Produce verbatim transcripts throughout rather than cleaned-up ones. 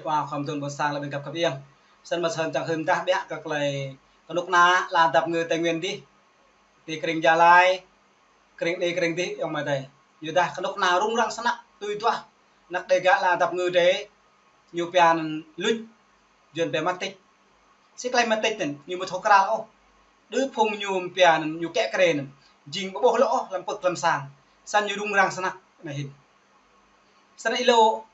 Wa khom tun ƀôn sang lĕ ƀing găp kơ ƀing. Săn mă săn čang hưn dah biă kơ klei kơnuk kơna ala dăp ngư Tây Nguyên dih. Ti krĭng Gia Lai, krĭng dih, krĭng dih, ayŏng amai adơi. Ñu dah kơnuk kơna rŭng răng snăk tui duah anăk Đêga ala dăp ngư dih, ñu pia anăn luč, Yuăn pia mất tích. Si klei mất tích anăn, ñu ƀu thâo kral ôh. Đơ phung ñu pia anăn, ñu kĕ krê anăn, jing ƀu ƀuh lŏ ôh, hlăm pơ̆k hlăm sang. Săn ñu rŭng răng snăk anai hĭn. Săn êlâo,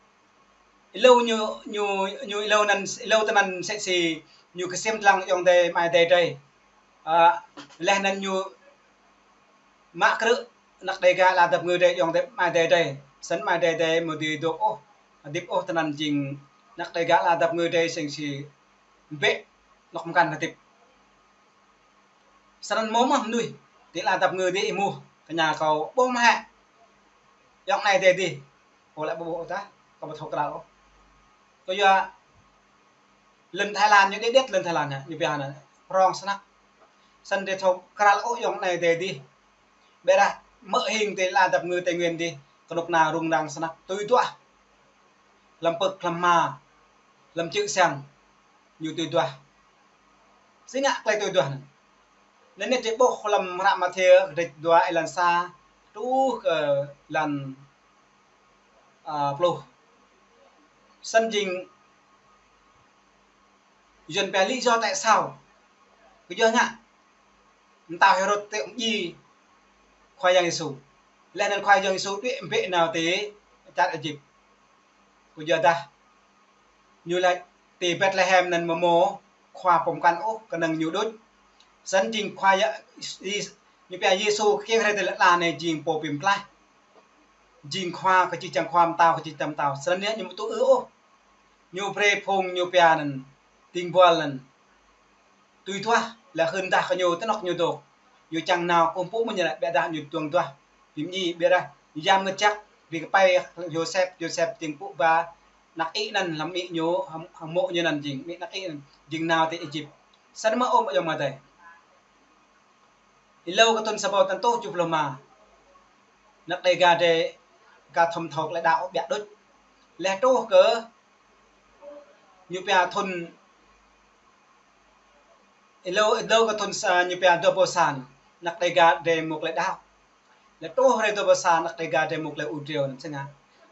êlâo ñu, ñu, ñu êlâo anăn, êlâo tơ anăn msĕ si ñu ksiêm dlăng ayŏng adơi amai adơi dih. A, leh anăn ñu mă krư̆ anăk Đêga ala dăp ngư dih ayŏng adơi amai adơi dih. Săn amai adơi dih ƀu dưi dôk ôh, hơdip ôh tơ anăn jing anăk Đêga ala dăp ngư dih sing si ƀĕ anŏ mkăn hơdip. Săn mơ̆ mơnuih ti ala dăp ngư dih êmuh kơ ñu kâo ƀuh mơ̆ hĕ ayŏng anai dih dih. Kâo lĕ ƀu ƀuh ôh tah, kâo ƀu thâo kral ôh. Kơ yua lŏn Thái Lan ñu đĭ đĭ lŏn Thái Lan ñu pia anăn prŏng snăk. Săn ƀu thâo kral ôh ayŏng anai dih dih. Ƀiădah mơ̆ hing ti ala dăp ngư Tây Nguyên dih, kơnuk kơna rŭng răng snăk tui duah. Hlăm pơ̆k hlăm hma, hlăm čư̆ siăng, ñu tui duah. Si ngă klei tui duah anăn. Anăn ñu či ƀuh hlăm hră Mathiơ kdrêč dua êlan sa truh kơ êlan, a, pluh. Săn jing Yuăn pia lý do tại sao. Kơ yua ngă mtao Hêrôd tŭ mdjiê Khua Yang Yêsu. Leh anăn Khua Yang Yêsu đuĕ ƀĕ nao ti čar Êjip. Kơ yua dah ñu lač ti Betlehem anăn mơ̆ mâo khua pô mkăn ôh, kơnơ̆ng ñu đuč. Săn jing Khua Ya-, Yê-, ñu pia Yêsu kiăng rai ti lăn ala anai jing pô bi mtlaih. Jing khua kơ jih jang khua, mtao kơ jih jang mtao. Săn anăn ñu ƀu tŭ ư ôh. Ñu brei phung ñu pia anăn, dĭng buăl anăn tui duah, leh hưn dah kơ ñu ti anŏ ñu dôk. Ñu čang nao kơkuh pơpŭ mơ̆ ñu lĕ, ƀiădah ñu dơ̆ng duah bi mdjiê. Ƀiădah Yang Mngăt Jăk brei kơ pei Yôsep, Yôsep dơ̆ng pŭ ba anăk ih anăn hlăm amĭ ñu, hăng, hăng mô̆ ñu anăn jing, amĭ anăk ih anăn jing nao ti Êjip. Săn mơ̆ ôh ayŏng amai adơi. Êlâo kơ thŭn sa êbâo tăn tuh tơjuh pluh rơma, anăk Đêga dih ka thâo thâo klei đăo ƀiă đuč. Leh truh kơ ñu pia thŭn, êlâo, êlâo kơ thŭn sa, ñu pia dua êbâo sa, anăk Đêga dih mâo klei đăo. Leh truh hrơi dua êbâo sa anăk Đêga dih mâo klei ur driâo anăn si ngă.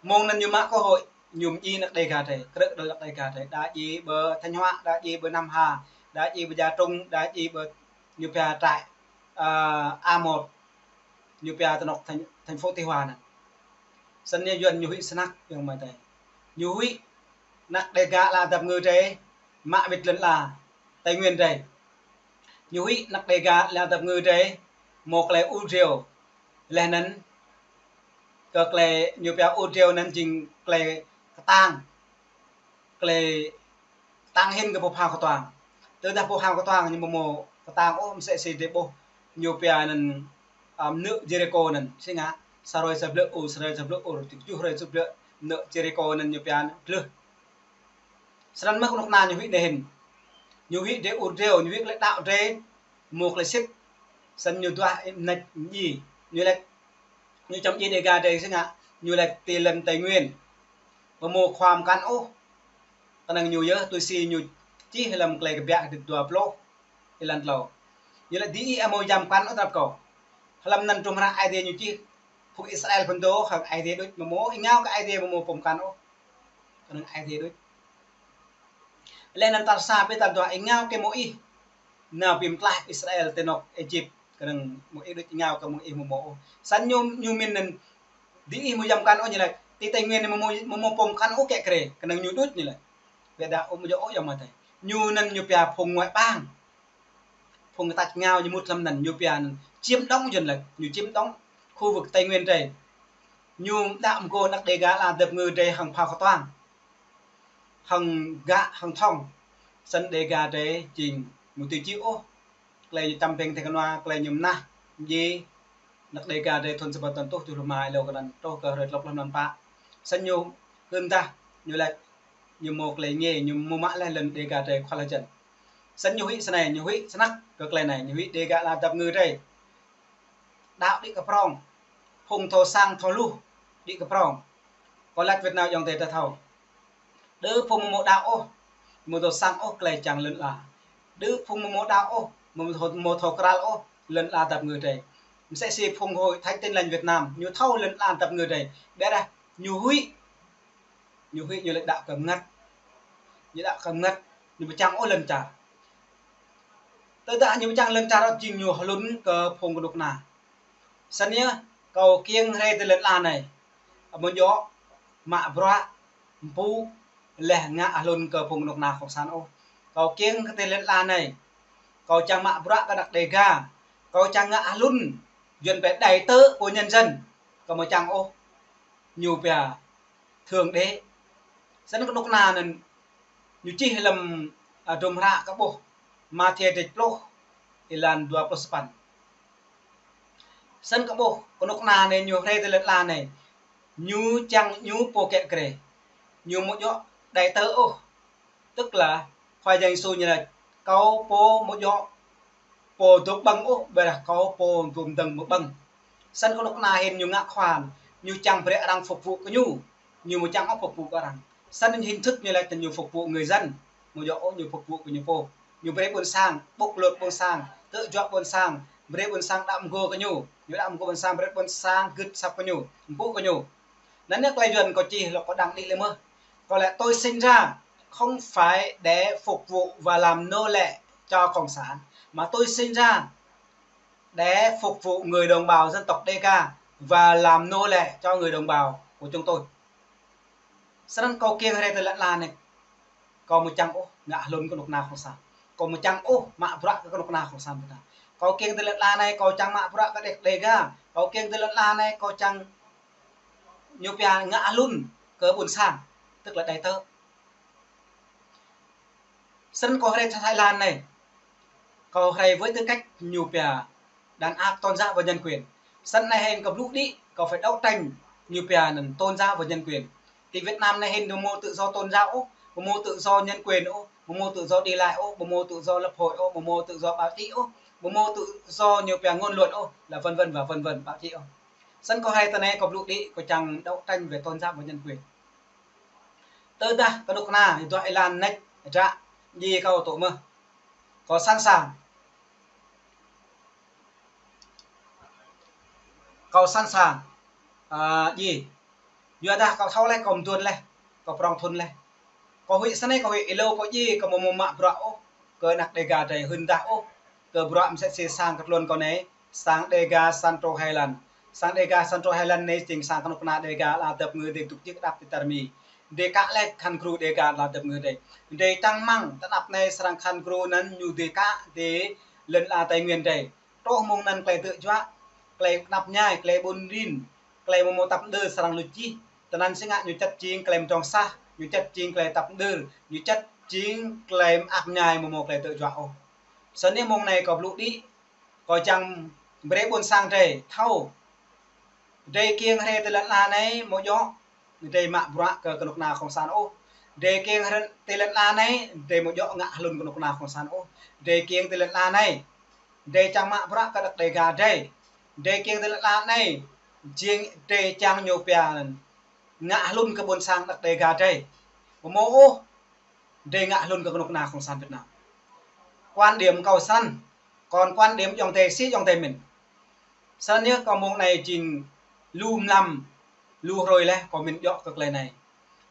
Mơ̆ng anăn ñu mă cơ hội, ñu mdjiê anăk Đêga dih, krư̆ đôč anăk Đêga dih. Đa djiê ƀơi Thanh Hóa, đa djiê ƀơi Nam Hà, đa djiê ƀơi Gia Trung, đa djiê ƀơi ñu pia trại, a, A một, ñu pia ti anŏ thành, thành phố Tuy Hòa anăn. Săn ñu Yuăn ñu huĭ snăk ayŏng amai adơi. Ñu huĭ anăk Đêga ala dăp ngư dih mă wĭt lăn ala Tây Nguyên dih. Ñu huĭ anăk Đêga ala dăp ngư dih mâo klei ur driâo. Leh anăn kơ klei ñu pia ur driâo anăn jing klei kơtang. Klei kơtang hĭn kơ pô phao kơtuang. Tơdah pô phao kơtuang ñu ƀu mâo kơtang ôh, msĕ si dih ƀuh ñu pia anăn, a, mnơ̆ Jêrikô anăn. Si ngă, sa hrơi sa blư̆ ur, sa hrơi sa blư̆ ur, tơjuh hrơi tơjuh blư̆ mnơ̆ Jêrikô anăn ñu pia anăn glưh. Săn mơ̆ kơnuk kơna ñu huĭ anei hĭn. Ñu huĭ dih ur driâo, ñu huĭ klei đăo dih mâo klei sĭt. Săn ñu duah mnêč mdjiê. Ñu lač, ñu čăm mdjiê Đêga dih si ngă, ñu lač ti lăn Tây Nguyên ƀu mâo khua mkăn ôh. Kơnơ̆ng ñu yơh, tui si ñu čih hlăm Klei Kbiă kdrêč dua pluh êlan tlâo. Ñu lač diih ăt mâo yang mkăn ôh tơnap kâo. Hlăm anăn hdruôm hră Aê Diê ñu čih, phung Israel phŭn dô hăng Aê Diê đuč, ƀu mâo, êngao kơ Aê Diê ƀu mâo pô mkăn ôh. Kơnơ̆ng Aê Diê đuč. Leh anăn tal sa ƀiă tal dua êngao kơ Môis nao bi mtlaih Israel ti anŏ Êjip, kơnơ̆ng Môis đuč, êngao kơ Môis ƀu mâo ôh. Săn ñu, ñu mĭn anăn diih ƀu mâo yang mkăn ôh ñu lač, ti Tây Nguyên anei ƀu mâo, ƀu mâo pô mkăn ôh kĕ krê, kơnơ̆ng ñu đuč ñu lač. Ƀiădah ƀu mâo ôh ayŏng amai adơi. Ñu anăn ñu pia phung ngoại bang. Phung kơ tač êngao ñu mŭt hlăm anăn ñu pia anăn chiếm đóng, Yuăn lač, ñu chiếm đóng khu vực Tây Nguyên dih. Ñu đăo mgô anăk Đêga ala dăp ngư dih hăng phao kơtuang, hăng gak, hăng thŏng. Săn Đêga dih jing ƀu dưi čih ôh klei ñu čăm ƀĕng tơ̆ng kơnua, klei ñu mnah mdjiê anăk Đêga dih thŭn sa êbâo tăn tuh tơjuh pluh rơma êlâo kơ anăn truh kơ hrơi tlâo pluh anăn pă. Săn ñu hưn dah, ñu lač ñu mâo klei ngê, ñu mâo mă leh lăn Đêga dih khua leh jăn. Săn ñu huĭ snei, ñu huĭ snăk kơ klei anei, ñu huĭ Đêga ala dăp ngư dih. Đăo đĭ kơ prŏng, phung thâo sang thâo luh đĭ kơ prŏng. Kâo lač wơ̆t nao ayŏng adơi ta thâo. Đơ phung mơ̆ mơ̆ đaŏ ôh, mơ̆ thâo sang ôh tơlơi čang lŏn ala. Đơ phung mơ̆ mơ̆ đaŏ ôh, mơ̆ thâo, mơ̆ thâo krăl ôh lŏn ala tơpă ngui drei. Msĕ si phung Hội Thánh Tin Lành Việt Nam, ñu thâo lŏn ala tơpă ngui drei. Ƀiădah ñu huĭ, ñu huĭ ñu lĕ đaŏ kơ mơngăt. Ñu đaŏ kơ mơngăt, ñu ƀu čang ôh lŏn čar. Tơdah ñu ƀu čang lŏn čar ôh jing ñu hlŭn kơ phung kơnuk kơna. Snăn yơh, kâo kiăng hrơi tơ lŏn ala anai, amâo djŏ mă bruă mpŭ leh ngă hlŭn kơ phung kơnuk kơna cộng sản ôh. Kâo kiăng kơ tơ lŏn ala anai, kâo čang mă bruă kơ anak Đêga, kâo čang ngă hlŭn, Yuăn pia đại tớ của nhân dân, kâo amâo čang ôh ñu pia thượng đế. Snăn kơnuk kơna anăn ñu čih hlăm, a, hdruôm hră kơ ƀuh Mathiơ dêč pluh, êlan dua pluh sapăn. Snăn kơ ƀuh kơnuk kơna anai ñu hrơi tơ lŏn ala anai, ñu čang ñu pô kiă kriê, ñu amâo djŏ đại tớ ôh. Tức là Khua Yang Yêsu ñu laĭ, kâo pô amâo djŏ pô dŏ ƀơ̆ng ôh, ƀiădah kâo pô dŏ mdơ̆ng mơ̆ ƀơ̆ng. Snăn kơnuk kơna hĭn ñu ngă khua, ñu čang brei arăng phục vụ kơ ñu, ñu amâo čang ôh phục vụ kơ arăng. Snăn hình thức ñu laĭ tơ ñu phục vụ người dân, amâo djŏ ôh ñu phục vụ kơ ñu pô. Ñu brei ƀuôn sang, ƀŭk lŏt ƀuôn sang, tơjuă ƀuôn sang, brei ƀuôn sang đaŏ mgô̆ kơ ñu, ñu đaŏ mgô̆ ƀuôn sang, brei ƀuôn sang gưt asăp kơ ñu, mpŭ kơ ñu. Anăn yơh tơlơi Yuăn kâo čih lŏ kâo đăng đĭ lĕ mơh. Kâo laĭ tôi sinh ra không phải để phục vụ và làm nô lệ cho cộng sản, mà tôi sinh ra để phục vụ người đồng bào dân tộc Đêga và làm nô lệ cho người đồng bào của chúng tôi. Snăn kâo kiăng hrơi tơ lŏn ala anai, kâo amâo čang ôh ngă hlŭn kơnuk kơna cộng sản. Kâo amâo čang ôh mă bruă kơ kơnuk kơna cộng sản Việt Nam. Kâo kiăng tơ lŏn ala anai, kâo čang mă bruă kơ anak Đêga. Kâo kiăng tơ lŏn ala anai, kâo čang ñu pia ngă hlŭn kơ ƀuôn sang, tức là đại tớ. Snăn kâo hrơi tơ Thái Lan anai, kâo hrơi với tư cách ñu pia đàn áp tôn giáo và nhân quyền. Snăn anai hĭn kâo blŭ đĭ, kâo phải đấu tranh ñu pia anăn tôn giáo và nhân quyền. Ti Việt Nam anai hĭn ƀu mâo tự do tôn giáo ôh, ƀu mâo tự do nhân quyền ôh, ƀu mâo tự do đi lại ôh, ƀu mâo tự do lập hội ôh, ƀu mâo tự do báo chí ôh, ƀu mâo tự do ñu pia ngôn luận ôh, là vân vân và vân vân, báo chí ôh. Snăn kâo hrơi tơ anai kâo blŭ đĭ, kâo čang đấu tranh về tôn giáo và nhân quyền. Tơdah kơnuk kơna, ih duah êlan nač hdră, djiê kâo tŭ mơh. Kâo sẵn sàng. Kâo sẵn sàng, a, djiê. Yua dah kâo thâo leh, kâo mduôn leh, kâo prŏng thŭn leh. Kâo huĭ snei, kâo huĭ êlâo kâo djiê, kâo amâo mâo mă bruă ôh kơ anak Đêga drei hưn dah ôh kơ bruă msĕ si sang kơ tluôn kâo anai, sang Đêga Central Highland. Sang Đêga Central Highland anei jing sang kơnuk kơna Đêga ala tơpă ngui dê dôk jih kơdăp ti čar Mi. Dê kă leh khăn gru Đêga ala tơpă ngui drei. Drei čang mơ̆ng tơ anăp anei srăng khăn gru anăn ñu dê kă ti lŏn ala Tây Nguyên drei. Truh mơ̆ng anăn tơlơi tơjuă, tơlơi knap mñai, tơlơi ƀun rin, tơlơi amâo mâo tăp mđơr srăng luč jih. Tơnăn si ngă ñu čăt jing tơlơi mdrŏng sah, ñu čăt jing tơlơi tăp mđơr, ñu čăt jing tơlơi mơak mñai amâo mâo tơlơi tơjuă ôh. Snăn anei mông anei kâo blŭ đĭ, kâo čang brei ƀuôn sang drei thâo. Drei kiăng hrơi ti lŏn ala anei amâo djŏ drei mă bruă kơ kơnuk kơna cộng sản ôh. Drei kiăng hrơi ti lŏn ala anei drei amâo djŏ ngă hlŭn kơnuk kơna cộng sản ôh. Drei kiăng ti lŏn ala anei drei čang mă bruă kơ anak Đêga drei. Drei kiăng ti lŏn ala anei jing drei čang ñu pia ngă hlŭn kơ ƀuôn sang anak Đêga drei. Amâo mâo ôh drei ngă hlŭn kơ kơnuk kơna cộng sản Việt Nam. Quan điểm kâo snăn, kŏn quan điểm ayŏng adei si ayŏng adei mĭn. Snăn yơh kâo mông anei jing lu mlam, lu hrơi leh kâo mĭn djŏ kơ tơlơi anei.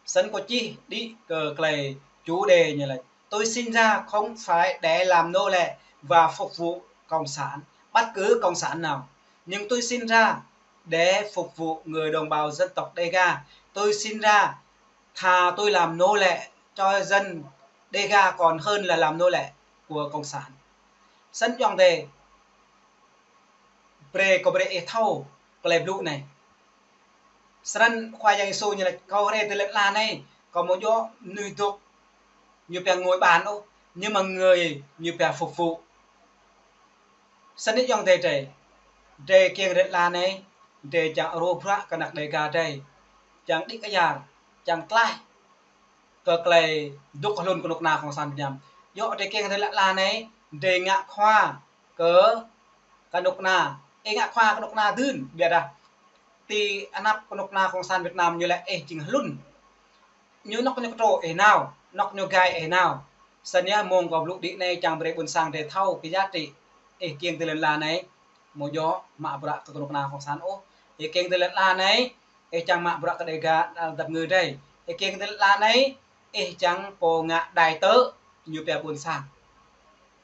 Snăn kâo čih đĭ kơ tơlơi chủ đề ñu lač: Tôi sinh ra không phải để làm nô lệ và phục vụ cộng sản, bất cứ cộng sản nào, nhưng tôi sinh ra để phục vụ người đồng bào dân tộc Đêga. Tôi sinh ra thà tôi làm nô lệ cho dân Đêga còn hơn là làm nô lệ của cộng sản. Snăn ayŏng adei, brei kâo brei ih thâo tơlơi blŭ anei. Snăn Khua Yang Yêsu ñu lač kâo hrơi ti lŏn ala anei, kâo amâo djŏ mnuih dôk ñu pia ngồi bàn ôh, nhưng mà người ñu pia phục vụ. Snăn ayŏng adei drei, drei kiăng hrơi ti lŏn ala anei, drei čang ruă bruă kơ anak Đêga drei, čang đĭ kyar, čang tlaih kơ tơlơi dôk hlŭn kơnuk kơna cộng sản Việt Nam. Djŏ drei kiăng hrơi ti lŏn ala anei, drei ngă khua kơ kơnuk kơna, ih ngă khua kơnuk kơna dưn, ƀiădah ti anăp kơnuk kơna cộng sản Việt Nam ñu lač ih jing hlŭn. Ñu anŏ ñu kơtrô ih nao, anŏ ñu gai ih nao. Snăn yơh mơ̆ng kâo blŭ đĭ anai čiăng brơi ƀuôn sang drei thâo kơ giá trị ih kiăng tơ lŏn ala anai. Mơ̆ yơh mă bruă kơ kơnuk kơna cộng sản ôh. Ih kiăng tơ lŏn ala anai, ih čiăng mă bruă kơ Dega, dăp ngư drei. Ih kiăng tơ lŏn ala anai, ih čiăng pô ngă đại tơ ñu pia ƀuôn sang.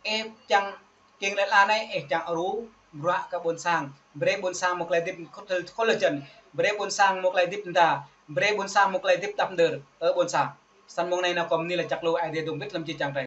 Ih čiăng kiăng lŏn ala anai, ih čiăng rŭ bruă kơ ƀuôn sang. Brơi ƀuôn sang mâo klei hơdip khul, khul jăn. Brơi ƀuôn sang mâo klei hơdip mơda. Brơi ƀuôn sang mâo klei hơdip dăp mơdơr. Ơ ƀuôn sang. Snăn mơ̆ng anai nao kơ mơni lač jăk lu, Aê Diê dŏ mbĭt lăm jih jang drei.